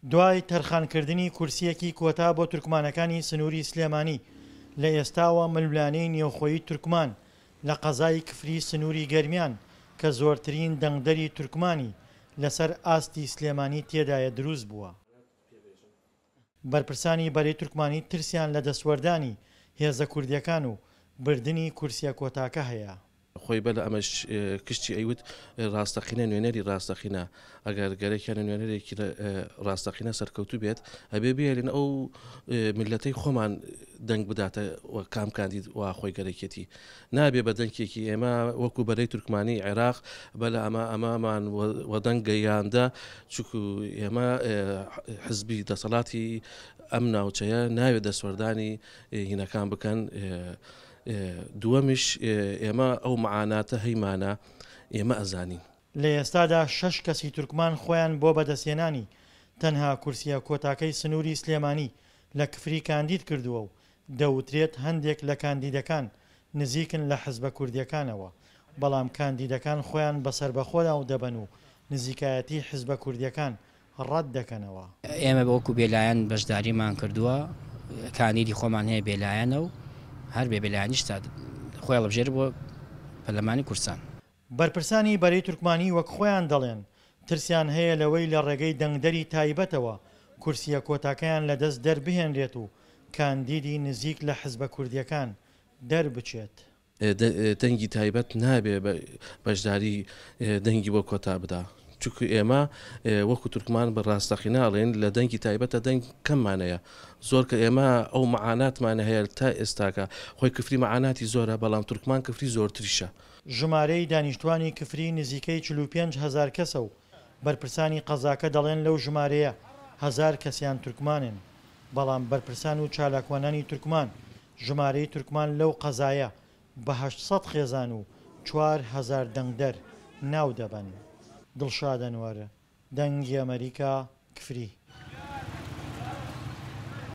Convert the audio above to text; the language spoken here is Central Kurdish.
دوای تەرخانکردنی کورسییەکی کۆتا بۆ تورکمانەکانی سنووری سلێمانی، لە ئێستاوە ململانێی نێوخۆیی تورکمان لە قەزای کفری سنووری گەرمیان کە زۆرترین دەنگدەری تورکمانی لەسەر ئاستی سلێمانی تێدایە دروست بووە. بەرپرسانی بەرەی تورکمانی ترسیان لە دەستوەردانی هێزە کوردییەکان و بردنی کورسییە کۆتاکە هەیە. خۆی بەلە ئەمەش کشتی ئەیوت ڕاستەقینە نوێنەری ڕاستەقینە ئەگەر گەرەکیانە نوێنەرێکی ڕاستەقینە سەرکەوتوو بێت ئەبێ بێلن ئەو میلەتەی خۆمان دەنگ بداتە کام کاندید وا خۆی گەرەکێتی نابێ بە دەنکێکی ئێمە وەکو بەرەی تورکمانی عێراق بەلە ئەمە ئەمەمان وەدەنگ گەیاندە چکو ئێمە حزبی دەسەڵاتی ئەم ناوچەیە ناوێت دەسوەردانی هینەکان بکەن دووەمیش ئێمە ئەو مەعاناتە هەیمانە ئێمە ئەزانین. لە ئێستادا شەش کەسی تورکمان خۆیان بۆ بەدەستهێنانی تەنها کورسییە کۆتاکەی سنووری سلێمانی لە کفری کاندید کردووە و دەوترێت هەندێک لە کاندیدەکان نزیکن لە حزبە کوردییەکانەوە، بەڵام کاندیدەکان خۆیان بە سەربەخۆ ناودەبەن و نزیکایەتی حزبە کوردییەکان ڕەت دەکەنەوە. ئێمە وەکو بێلایەن بەشداریمان کردووە، کاندیدی خۆمان هەیە بێلایەنە و هەر بێ بێلایەنیش تا خۆی هەڵبژێرێت بۆ پەرلەمانی کوردستان. بەرپرسانی بەرەی تورکمانی وەک خۆیان دەڵێن، ترسیان هەیە لەوەی لە ڕێگەی دەنگدەری تایبەتەوە کورسییە کۆتاکەیان لەدەست دەربهێنرێت و کاندیدی نزیک لە حزبە کوردییەکان دەربچێت. دەنگی تایبەت نابێ بەشداری دەنگی بۆ کۆتا بدا چونکو ئێمە وەکو تورکمان بە ڕاستەقینە ئەڵێن لە دەنگی تایبەتە دەنگ کەممانەیە زۆر کە ئێمە ئەو مەعاناتمانە هەیە تا ئێستاکە خۆی کفری مەعاناتی زۆرە بەڵام تورکمان کفری زۆرتریشە. ژمارەی دانیشتوانی کفری نزیکەی 45 هەزار کەسە و بەرپرسانی قەزاکە دەڵێن لەو ژمارەیە هەزار کەسیان تورکمانن، بەڵام بەرپرسان و چالاکوانانی تورکمان ژمارەی تورکمان لەو قەزایە بە 800 خێزان و 4000 دەنگدەر ناو دەبەن. دڵشاد ئەنوەر، دەنگی ئەمەریکا، کفری.